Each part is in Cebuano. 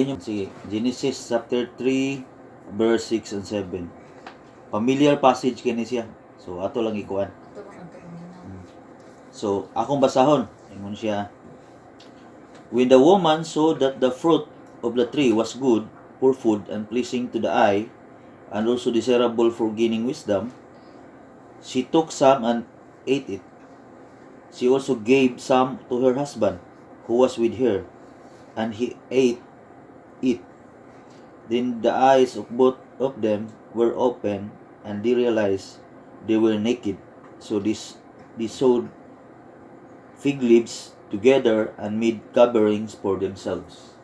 Dali nyo. Sige, Genesis chapter 3, verse 6 and 7. Familiar passage kini siya. So, ato lang ikuan. Ito bang ang paminaw? So, akong basahon. Ingon siya: "When the woman saw that the fruit of the tree was good for food and pleasing to the eye, and also desirable for gaining wisdom, she took some and ate it. She also gave some to her husband, who was with her, and he ate it. Then the eyes of both of them were open, and they realized they were naked. So they sewed fig leaves together and made coverings for themselves."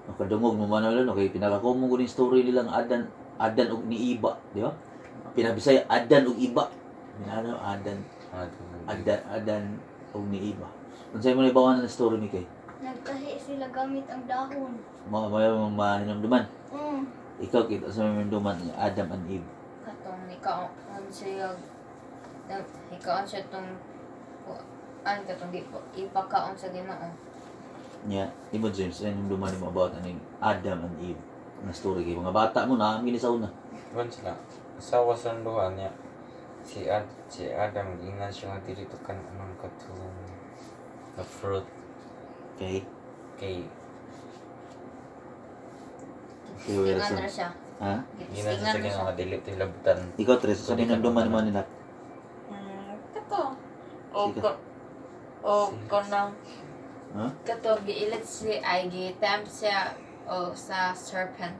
Nakadungog mo man lang, okay, pinaka-common ko ning story nilang Adan ug ni Iba, di ba? Pinabisaya, Adan ug Iba. Minano Adan, Adan ug ni Iba. Unsay mo nahibaw ng story ni kay? Nagtahi sila gamit ang dahon. Mo mo mahinumduman. Ikaw, kita sa mahinumduman ni Adam and Eve. Katong ikaon siya, ikaon siya tong an katong di ipakaon sa Ginoo. Nya, imo, James, ay hinumduman nimo about aning Adam and Eve na story kay mga bata mo na ang gini sa una? Kuan sila. Asawa sa duha niya. Si Adam giingnan siya nga dili to kan anong katong the fruit. Okay. Kay Okay, wait, Gistingan so- ra siya. Ha? giingnan siya Gistingan sa ra Ginoo siya. nga dili to hilabutan. Ikaw, Tres, sa hinumduman mo nila? Kato. O Sige. ko o kanang Ha? Kato giilit si ay gi-tempt siya o sa serpent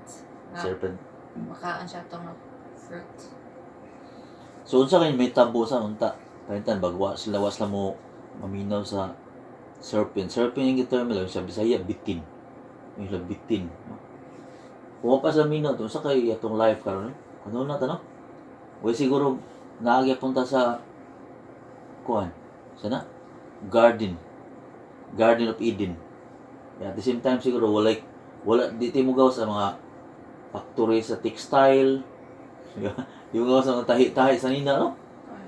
nga Serpent. Makaon siya tong fruit. So unsa kay may tabo sa unta? Pananglitan bagwa sila, wa sila mo maminaw sa serpent. Serpent yung term nila sa Bisaya, bitin. Yung sila bitin. No? Kung wa pa sa minaw to, unsa kay atong life karon? Eh? Ano na ta, no? Way siguro naagya punta sa kuan. Sana garden. Garden of Eden. Yeah, at the same time siguro wala wala di mo gawas sa mga factory sa textile. Di mo gawas sa mga tahi-tahi sa nina, no?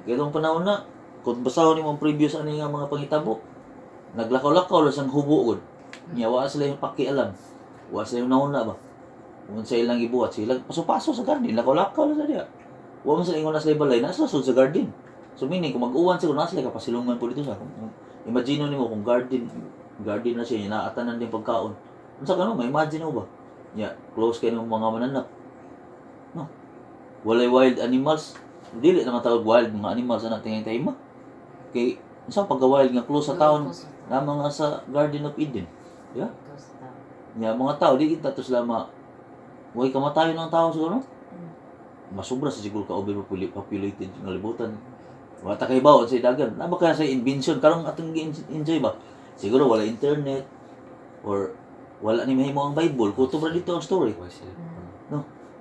Kaya itong panahon na, kung basahon nimo ang previous ani nga mga pangitabo, naglakaw-lakaw lang sang hubo gud. Nya wa sila yung pakialam. Wa sila yung nauna ba. Kung sa ilang gibuhat, sila paso-paso sa garden, lakaw-lakaw lang sa diya. Wa man sila ingon na sila balay, nasa sud sa garden. So meaning, kung mag-uwan siguro, nasa sila kapasilungan po dito sa. Kung imagine nimo kung garden, garden na siya, naatanan din pagkaon. Unsa ka no, ma-imagine mo ba? Ya, close kayo ng mga mananap. No. Walay wild animals. Dili na matawag wild mga animals ana tingin tayo ma. Kay unsa pagka wild nga close sa taon na mga sa Garden of Eden. Yeah? Nya mga tao di kita to sila ma way kamatayon ng tao siguro. Masubra sa siguro ka overpopulated nga libutan. Wa ta kay bawo sa dagan. Na ba kaya sa invention karong atong gi-enjoy ba? Siguro wala internet or wala ni mahimo ang Bible. Kutob ra dito ang story. Wa sila.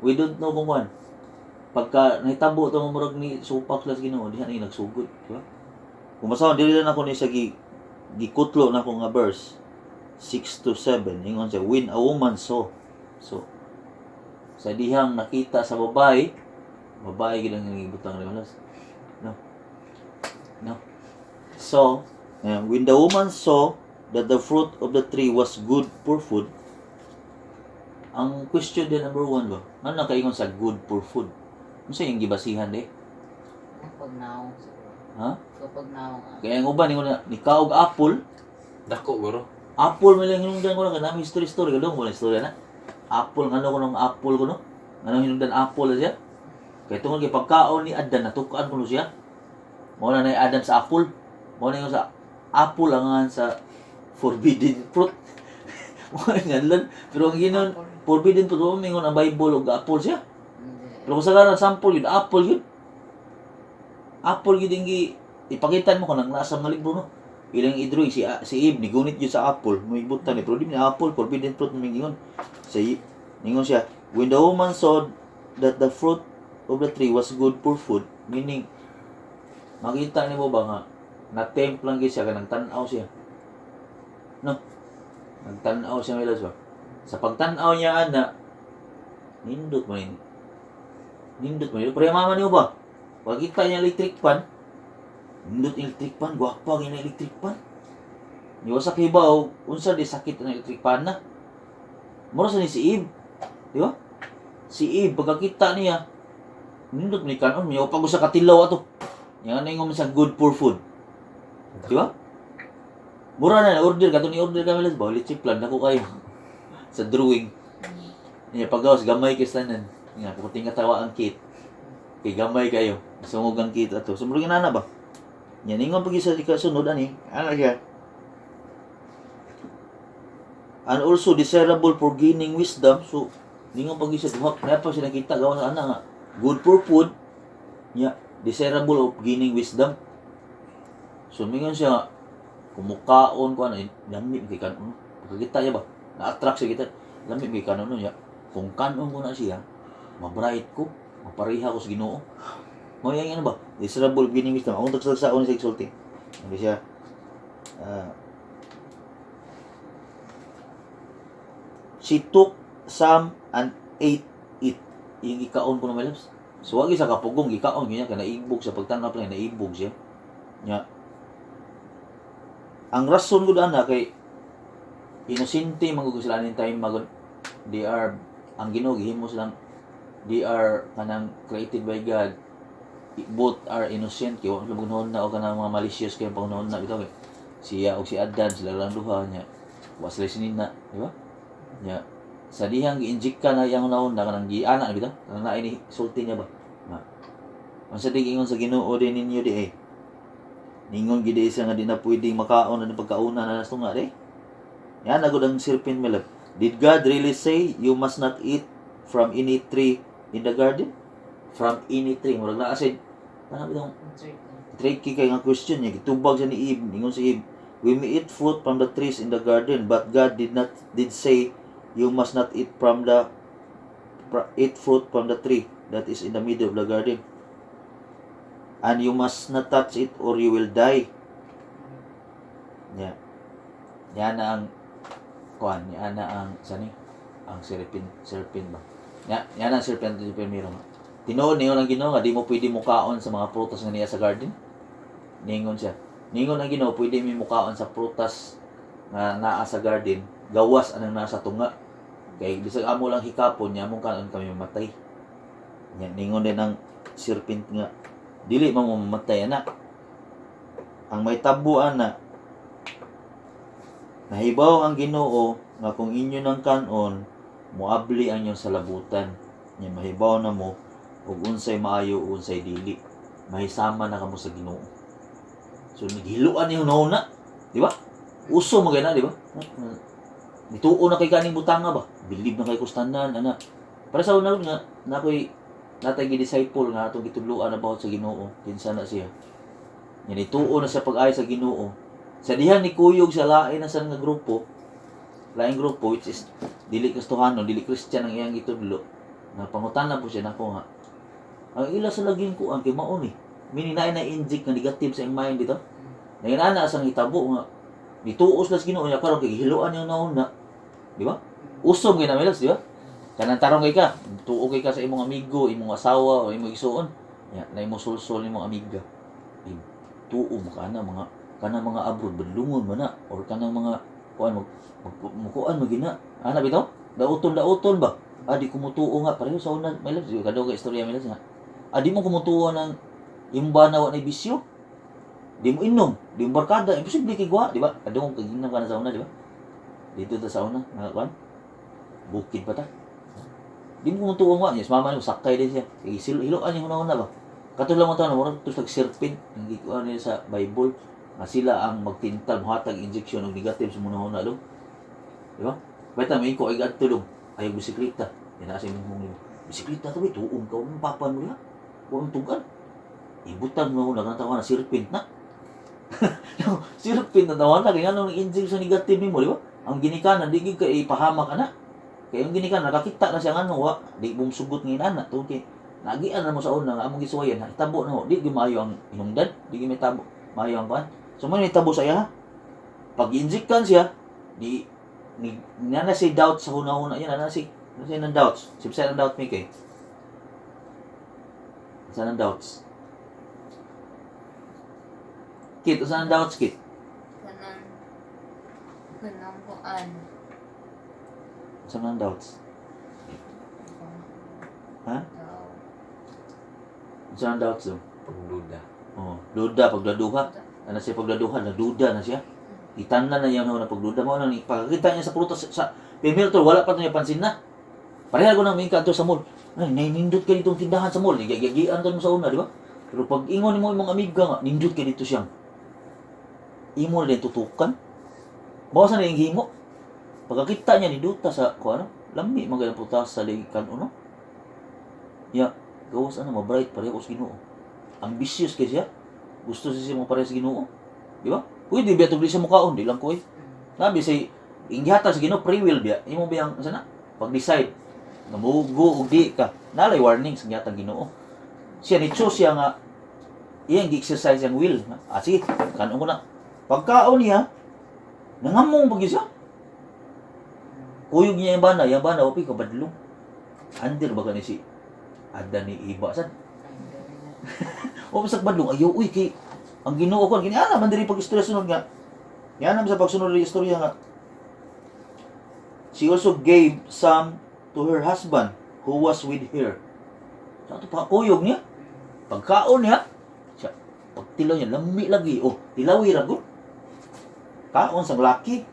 We don't know kung kwan. Pagka nahitabo ito murag ni supak sila sa Ginoo, diha ni nagsugod, di ba? Kung basahon dili lang ako ni sa gi gikutlo na ako nga verse 6 to 7, ingon siya, "When a woman saw." So sa dihang nakita sa babae, babae gid ang gibutang ni malas. No. So, "When the woman saw that the fruit of the tree was good for food." Ang question din number one ba? Ano na kaingon sa good for food? Ano sa yung gibasihan de? Kapag naong siguro. Ha? Kapag naong. Ah. Kaya ang uban ingon na ni kaog apple, Dako guro. Apple man lang hinungdan ko lang kanami history story kadong wala istorya na. Apple ngano ko nung apple ko no? Ngano hinungdan apple na siya? Kay tungod kay pagkaon ni Adan natukaan ko no siya. Mao na na Adam sa apple. Mao na yung sa apple ang sa forbidden fruit. Mao na nga lang. Pero ang ginon forbidden fruit mo mingon ang Bible og apple siya. Hindi. Pero kung sa karon sample yun, apple yun. Apple yun yung ipakitan mo kung nang nasa mga libro, no. Ilang i-drawing si si Eve ni gunit yun sa apple, mo ibutan ni pero di ni apple forbidden fruit mo ingon. Sa ningon siya, "When the woman saw that the fruit of the tree was good for food," meaning makita nimo ba nga na-tempt lang gyud siya kay nagtan-aw siya. No. Nagtan-aw siya mila ba? Sa pagtan-aw niya ana, nindot man yun. Nindot man yun. Pero yung mama niyo ba? Pagkita niya electric fan, nindot yung electric fan, gwapa yung electric fan. Niwa sa kibaw, unsa di sakit ang electric fan na. Mura sa ni si Eve. Di ba? Si Eve, pagkakita niya, nindot ni kanon, may pag sa katilaw ato. Yang ano yung sa good for food. Di ba? Mura na, order kato ni order kami las bawal plan nako kayo sa drawing. Niya pagawas gamay kay tanan. Nga puting katawa ang kit. Kay gamay kayo. Sungog ang kit ato. So murag inana ba? Nya ningon pag isa ikasunod ani, ana siya. And also desirable for gaining wisdom. So ningon pag isa duha kaya pa siya nakita gawa sa ana nga good for food. Nya desirable of gaining wisdom. So mingon siya nga, kumukaon ko ano, lami kay kanon. Pagkakita niya ba? Na-attract siya kita. Lami kay kanon niya. Kung kanon ko na siya, mabright ko, mapareha ko sa Ginoo. Mao yang ano ba? Desirable gaining wisdom. Akong tagsagsaon sa exulting. Ano siya? Ah, she took some and ate it. Yung ikaon ko na may loves. So, wag sa kapugong, gikaon niya, kaya naibog siya, pagtanap lang, naibog siya. Nya. Ang rason ko daan na kay inosente man gud sila aning time magun they are ang Ginoo gihimo silang they are kanang created by God, both are innocent kay wa sila magnuon na o kanang mga malicious kay pangnoon na bitaw kay siya og si Adan sila lang duha nya wa sila sinina, di ba? Nya sa dihang gi-inject ka na iyang naon na kanang giana na bitaw kanang naay ni sulti niya ba nga unsa di giingon sa Ginoo din ninyo di eh ningon gid siya nga di na pwedeng makaon na pagkauna na tunga di yan agud ang serpent, my love. Did God really say you must not eat from any tree in the garden? From any tree, murag naa siya kanang bitong tricky kay nga question niya. Gitubag siya ni Eve. Ningon si Eve, "We may eat fruit from the trees in the garden, but God did not did say you must not eat fruit from the tree that is in the middle of the garden. And you must not touch it or you will die." Nya. Yan na ang kuan, yan na ang sani ang serpent serpent ba. Ya, yan ang serpent serpent miro nga. Tinuod ningon ang Ginoo nga di mo pwede mukaon sa mga prutas nga niya sa garden. Ningon siya. Ningon ang Ginoo pwede mi mukaon sa prutas nga naa sa garden, gawas anang nasa tunga. Kay bisag amo lang hikapon niya among kaon kami mamatay. Nya ningon din ang serpent nga dili man mo mamatay ana. Ang may tabo ana, nahibaw ang Ginoo nga kung inyo nang kanon, moabli ang inyong salabutan. Nya mahibaw na mo ug unsay maayo ug unsay dili. Mahisama na kamo sa Ginoo. So naghiluan ni hunahuna, di ba? Uso man na, di ba? Nituo na kay kaning butanga ba? Believe na kay kustanan ana. Para sa una nga na ako'y natay gi-disciple nga atong gitudloan about sa Ginoo, kinsa na siya. Nya nituo na siya pag-ay sa Ginoo. Sa diha ni kuyog sa lain na sa nga grupo, laing grupo which is dili Kristohano, dili Christian ang iyang gitudlo. Na pangutana po siya nako nga. Ang ila sa laging kuan kay mao ni. Meaning na inject nga negative sa iyang mind dito. Naginana sa hitabo nga nituos las Ginoo niya karon kay gihiluan yung nauna. Di ba? Usom gyud na milas, di ba? Kanang tarong kay ka, tuo kay ka sa imong amigo, imong asawa o imong igsuon. Ya, na imong sulsol imong amiga. Eh, tuo mo kana mga kanang mga abroad badlungon man na or kanang mga kuan mag, mag, mukuan mo gina. Ana bitaw? Dauton dauton ba? Ah, di kumutuo nga pareho sa una, my love, di kado ka istorya my love nga. Ah, di mo kumutuo ng imong bana wa na bisyo. Di mo inom, di mo barkada, imposible kay guwa, di ba? Ado mo kaginam ka na sa una, di ba? Dito ta sa una, nga kuan. Bukid pa ta. Di mo kumutuo nga, yes, mama nimo sakay din siya. Kay hiluan yung una-una ba? Kato lang mo to, murag to sa serpent, ang gikuan niya sa Bible, nga sila ang magtintal, muhatag injection og negative sa una-una dong. Di ba? Baita may ko ay gadto dong. Ayaw bisikleta. Yan na sa imong mong bisikleta to, bay, tuom ka, umong papan mo diha. Huwag tugan. Ibutan mo na kanang na serpent na. Serpent na tawa na kay nganong inject sa negative nimo, di ba? Ang ginikanan di gyud kay ipahamak ana. Kay ang ginikanan nakakita na siya ngano wa, di mo sugot ngayon ana tungod kay nagian na mo sa una nga among gisuwayan, hitabo na ho, di gyud maayo ang hinungdan, di gyud may tabo, maayo ang kuan. So mo ni tabo sa iya. Pag inject kan siya, di ni na na si doubt sa huna-huna niya, na si na siya ng doubts. Sibsa ng doubt mi kay. Sa ng doubts. Kit, usa ng doubts kit? Kanang kanang kuan. Unsa man ang doubts? Ha? Daw. Unsa ang doubts do? Pagduda. Oh, duda pagdaduha. Ana siya pagdaduha, nagduda na siya. Itanan na niya na pagduda mo na ni pagkakita niya sa prutas sa primero to wala pa to niya pansin na. Pareha ko nang mingka adto sa mall. Ay, nainindot kay ditong tindahan sa mall. Giyagian ka mo sa una, di ba? Pero pag ingon nimo imong amiga nga, nindot kay dito siyang. Imo na din tutukan. Bawasan na yung himo. Pagkakita niya ninduta sa ko ano, lami man gay ang prutas sa kan uno. Ya, gawas ano ma-bright pareho sa Ginoo. Ambitious kay siya. Gusto siya mo pareho sa Ginoo. Di ba? Pwede biya tugli siya mukaon, di lang ko eh. Sabi say inggihatag sa Ginoo free will biya. Imo biyang sana pag-decide nga mugo og di ka. Nalay warning sa gihatag Ginoo. Siya ni choose siya nga iyang gi-exercise ang will. Ah sige, kanon ko na. Pagkaon niya, nangamong pag siya. Kuyog niya yung bana, opi kabadlong. Under ba ka ni si Ada ni Iba sad. O bisag badlong ayaw uy kay ang Ginoo ko kini ana man diri pag istorya sunod nga. Yan sa pagsunod diri istorya nga. She also gave some to her husband who was with her. Sa ato pa kuyog niya. Pagkaon niya, siya pagtilaw niya lami lagi. Oh, tilawi ra gud. Kaon sa laki.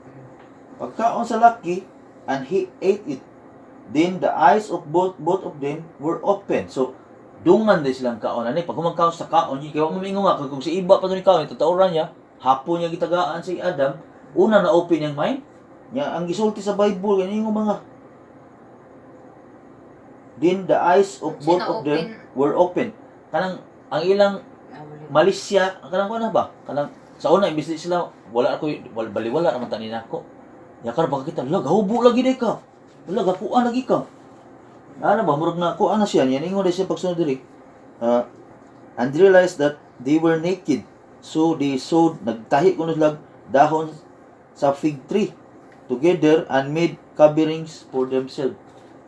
Pagkaon sa laki and he ate it. Then the eyes of both of them were open. So dungan din silang kaon ani pag humangkaon sa kaon kay wa mo nga kung si iba pa to ni kaon tatawran niya hapon niya gitagaan si Adam una na open niyang mind niya ang gisulti sa Bible kani yung mga then the eyes of both of them were open kanang ang ilang malisya kanang kuan na ba kanang sa una imbis di sila wala ako wala baliwala raman tanin ako ya karon pagkakita la gahubo lagi day ka wala gakuan lagi ka ano ba murag na kuan na siya niya ingon day siya pagsunod diri. Ah, and realized that they were naked, so they sewed nagtahi kuno sila dahon sa fig tree together and made coverings for themselves.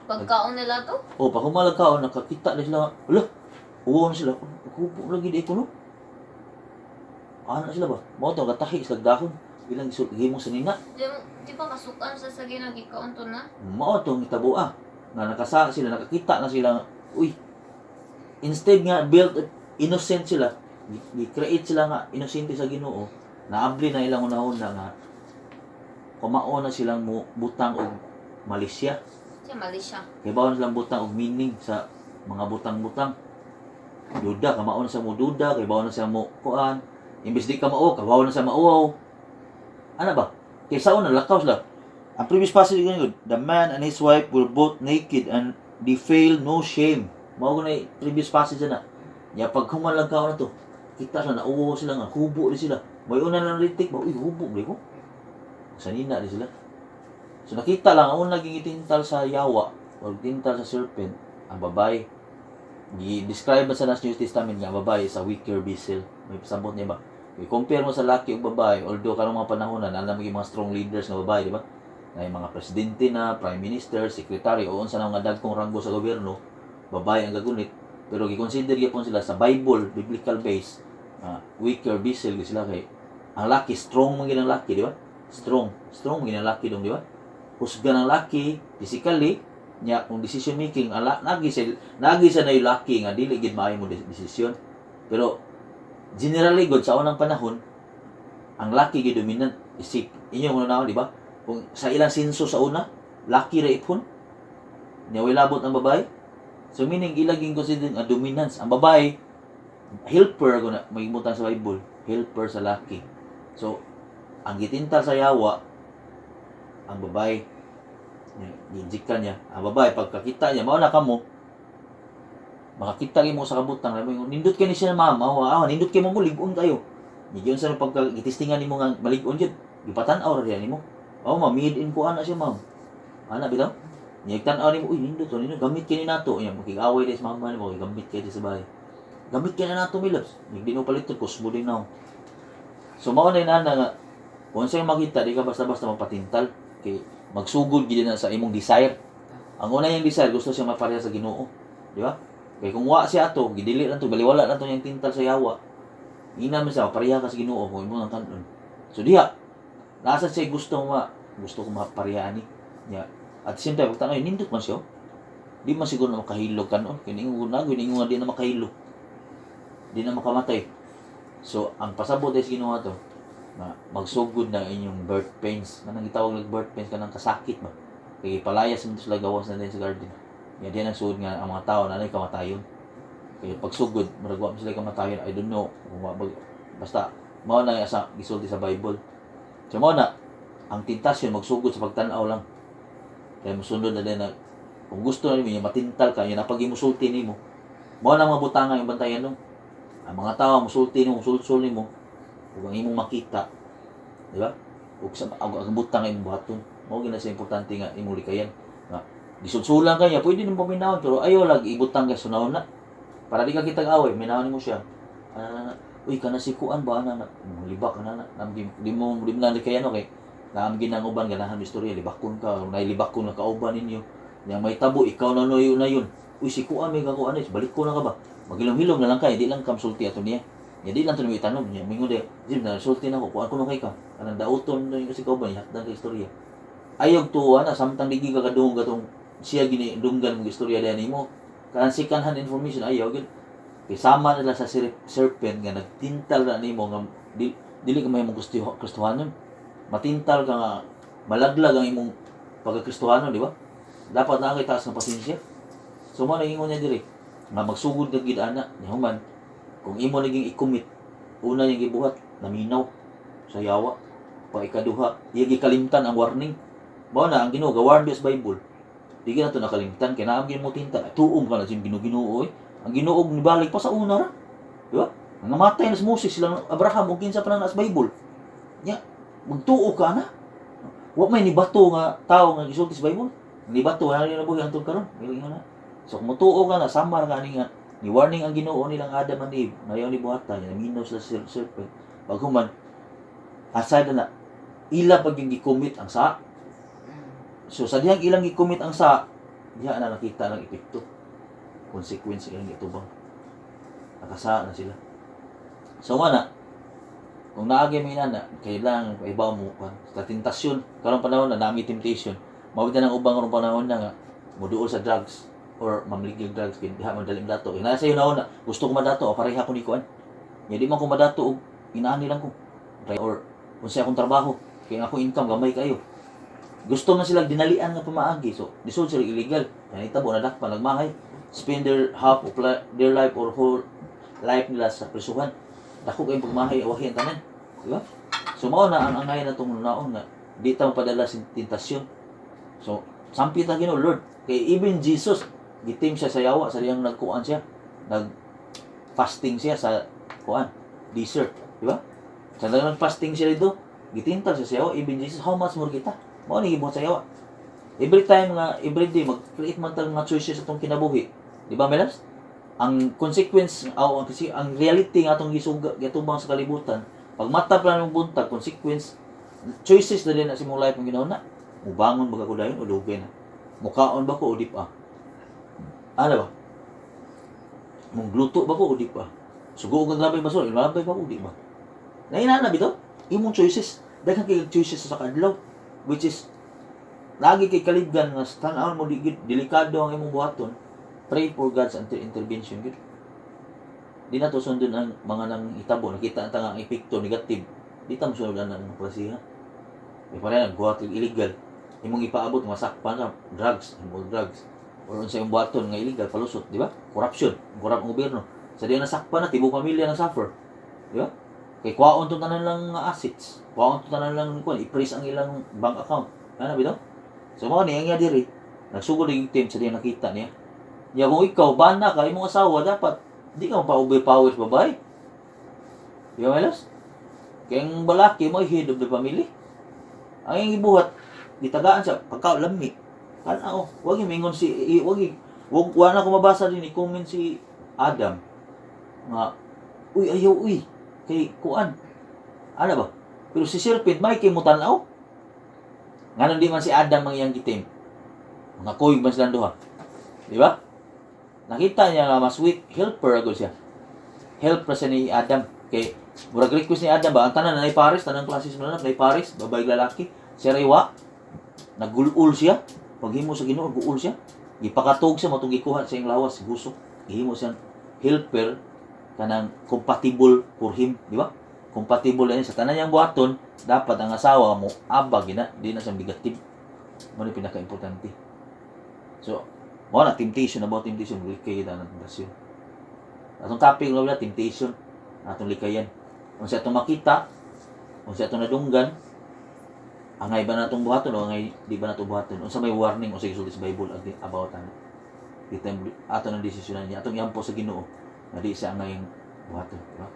Pagkaon nila to? O, pag humalag ka, o, nakakita na sila, ala, uwo na sila, hubo lagi di ko, no? Ano na sila ba? Mao to, katahi sila dahon. Ilang gimo sa nina. Di ba kasukan sa Ginoo gikaon to na? Mao to ang itabo ah. Nga nakasa sila, nakakita na sila, uy, instead nga built innocent sila, gi-create sila nga inosente sa Ginoo, naabli na ilang unahon na nga kumao na silang mo butang og malisya. Siya mali siya. Kay bawon silang butang og meaning sa mga butang-butang. Duda, kamao na siya mo duda, kay bawon na siya mo kuan. Imbes di ka mao, kabaw na siya mauaw. Ano ba? Kay sa una lakaw sila. Ang previous passage ganyan, the man and his wife were both naked and they feel no shame. Mao ko na yung previous passage na. Nya pag humalag ka na to, kita sila nauwaw sila nga hubo di sila. May una lang ritik ba, uy hubo di ko. Sanina di sila. So nakita lang ang unang gitintal sa yawa o tintal sa serpent ang babae. Gi-describe ba sa last New Testament nga ang babae sa weaker vessel. May pasabot niya ba? I-compare mo sa laki ug babae, although karong mga panahon na naa mga strong leaders nga babae, di ba? Na yung mga presidente na, prime minister, secretary, o unsa na mga dagkong ranggo sa gobyerno, babae ang gagunit. Pero gi-consider gyapon sila sa Bible, biblical base, weaker vessel gyud sila kay ang laki strong man gyud ang laki, di ba? Strong, strong man gyud ang laki dong, di ba? Husga ng laki physically nya kung decision making ala nagi sa na yung laki nga dili gid maayo mo desisyon. Pero generally good sa unang panahon ang laki gid dominant isip inyo mo na di ba? Kung sa ilang senso sa una, laki ra ipon. Nya way labot ang babae. So meaning ilaging consider nga dominance ang babae helper ko na may sa Bible, helper sa laki. So ang gitintal sa yawa ang babae gijikan niya ang babae pagkakita niya mao na kamo makakita kay mo sa kabutang mo nindot kay ni siya mama ah nindot kay mo mo lig-on kayo Giyon sa pagka gitistingan nimo nga malig-on gyud gipatan-aw ra diha nimo oh ma made in ko ana siya ma'am ana bitaw niya tan-aw nimo uy nindot to nindot gamit kini nato nya makig-away di sa mama nimo gamit kay di sa bahay gamit kini nato milabs di mo paliton kusmo din now. So mao na inana nga kung sa'yo makita di ka basta-basta magpatintal kay magsugod gid na sa imong desire. Ang una niyang desire gusto siya mapareha sa Ginoo, di ba? Kay kung wa siya ato, gidili lang to, baliwala lang to niyang tintal sa yawa. Ina man siya, pareha ka sa Ginoo kung imo nang kanon. So diha, nasa siya gusto ma, gusto ko mapareha ani. Nya, At the same time, pagtanaw, nindot man siya, oh. Di man siguro na makahilog kanon. Kini na, kini nga di na makahilog. Di na makamatay. So, ang pasabot ay sa Ginoo to, na magsugod na inyong birth pains. Kanang gitawag ng birth pains, kanang kasakit ba? Kay palayas mo sila gawas na din sa garden. Ya diyan ang sugod nga ang mga tao na kamatayon. Kaya pagsugod, murag wa man sila kamatayon. I don't know kung wa basta mao na sa gisulti sa Bible. So mao na ang tentasyon magsugod sa pagtan-aw lang. Kaya mosunod na din na kung gusto na nimo matintal ka, yun ang pag-imusulti nimo. Mao na ang mga butanga yung bantayan no. Ang mga tao musulti nimo, musulsul nimo, ug ang imong makita, di ba? Ug sa ang butang nga imong buhaton. Mao gyud na siya importante nga imong likayan. Nga gisulsulan ka niya, pwede nimo paminawon pero ayaw lang ibutang ka sunahon na. Para di ka kitag away, minawon nimo siya. Ah, uy, kana si kuan ba ana na libak ka na na. Nam di mo na likayan, okay. Naam ginang uban ganahan mo istorya, libakon ka, nailibakon nga kauban ninyo. Yang may tabo, ikaw na no yun na yun. Uy, si kuan may gakuan is, balik ko na ka ba? Magilom-hilom na lang ka, hindi lang kamsulti ato niya. Ya di lang to nimo itanom niya. Mingon de, Jim, na sulti na ko, kuan ko no kay ka. Kanang dauton na yung kasi kauban, ihakdan kay istorya. Ayaw tuwa na samtang digi ka kadungog katong siya gini dunggan mong istorya diha nimo. Kanang second hand information ayaw gyud. Kay sama nila sa serpent nga nagtintal na nimo nga dili ka mahimong Kristohanon. Matintal ka nga malaglag ang imong pagkakristohanon, di ba? Dapat na kay taas ng pasensya. So mo ingon niya diri nga magsugod ka gid ana ni human kung imo naging i-commit, una niyang gibuhat, naminaw sa yawa. Pa ikaduha, iya gikalimtan ang warning. Mao na ang Ginoo ga-warn sa Bible. Di na to nakalimtan kay naam mo tinta. Tuom ka na sa Ginoo, Ginoo oy. Ang Ginoo nibalik pa sa una ra. Di ba? Ang namatay na si Moses silang Abraham ug kinsa pa na sa Bible. Nya, magtuo ka na. Wa may nibato nga tao nga gisulti sa Bible. Nibato na na buhi hangtod karon. Dili na. So kung mutuo ka na, samar ka ani nga ni warning ang Ginoo nilang Adam and Eve, ngayon ni buhatan, naminaw sila sa serpent. Paghuman, aside na na, ila pag yung gicommit ang sa. So sa dihang ilang gicommit ang sa, diha na nakita ng epekto. Consequence ilang gitubang. Nakasa na sila. So nga na, kung naagi mo inana, kailangan ibaw mo kan sa tentasyon. Karong panahon na nami temptation. Mawid na ng ubang karong panahon na nga moduol sa drugs or mamligig drugs kay diha man dali dato. Ina sa na na gusto ko madato, o pareha ko ni kuan. Nya di man ko madato og inaani lang ko. Or unsay akong trabaho kay ang akong income gamay kayo. Gusto man sila dinalian nga pamaagi. So, lisod sila illegal. Yan itabo na dakpan nagmahay. Spend their half of their life or whole life nila sa prisuhan. Dako kayong pagmahay awahi ang tanan. Di ba? So mao na ang angay na tong naon nga di ta mapadala sa tentasyon. So sampit ta Ginoo Lord kay even Jesus gitim siya sa yawa sa diyang nagkuan siya. Nag fasting siya sa kuan desert, di ba? Sa nag fasting siya dito, gitintal siya sa yawa, even Jesus, how much more kita? Mao ni gibuhat sa yawa. Every time nga every day mag-create man tag mga choices sa atong kinabuhi. Di ba, Melas? Ang consequence o ang, kasi ang reality nga atong gisuga gitubang sa kalibutan, pag mata pa ng buntag, consequence choices na din na sa imong life ang ginawa na. Mubangon ba ka ko dayon o dugay na? Mukaon ba ko o di pa? Ano ba? Mungluto ba ko o di pa? Sugo og labay basura, ilabay ba ko o di ba? Naina na bitaw? Imong choices. Daghan kay choices sa kadlaw which is lagi kay kalibgan nga sa tan-awon mo di gid delikado ang imong buhaton. Pray for God's intervention gid. Di na to sundon ang mga nang hitabo, nakita ta nga ang epekto negative. Di ta mosunod ang mga klasiha. Di pa rin buhat og illegal. Imong ipaabot masakpan ka drugs, imong drugs or unsa imong buhaton nga illegal palusot, di ba? Corruption, corrupt ang gobyerno. Sa di nasakpan na tibok pamilya na suffer. Di ba? Kay kuwaon to tanan lang nga assets. Kuwaon to tanan lang kuan, i-freeze ang ilang bank account. Ana bitaw? So mao ni ang iya diri. Nagsugod yung team sa di nakita niya. Ya kung ikaw bana ka imong asawa dapat di ka mapa-overpower sa babae. Di ba, Melos? Kaya ang balaki mo head of the family. Ang iyang gibuhat, gitagaan siya pagka lami. Kana oh, wag yung mingon si wag yung wag wala na ko mabasa din i comment si Adam nga uy ayaw uy kay kuan. Ano ba? Pero si serpent may kay mo tan-aw. Nganong di man si Adam ang iyang gitim. Mga kuyog man silang duha. Di ba? Nakita niya nga mas weak helper agad siya. Help ra siya ni Adam. Kay murag request ni Adam ba ang tanan na Paris, tanang klasis mo na na Paris, babae lalaki. Siya ray wa. Nagulul siya. Paghimo sa Ginoo, guol siya. Gipakatog siya matong gikuha sa iyang lawas, gusok. Gihimo siyang helper kanang compatible for him, di ba? Compatible na sa tanan niyang buhaton, dapat ang asawa mo abag gina, di na siya bigatin. Mo ni pinaka-importante. So, mo na temptation, about temptation, likay kita ng temptasyon. Atong topic nga wala temptation, atong likayan. Unsa atong makita, unsa atong nadunggan, angay ba natong buhaton o angay di ba natong buhaton? Unsa may warning, unsa gisulti sa Bible about ana? Di tayo ato nang desisyonan niya, atong iampo sa Ginoo nga di siya angay buhaton, di ba?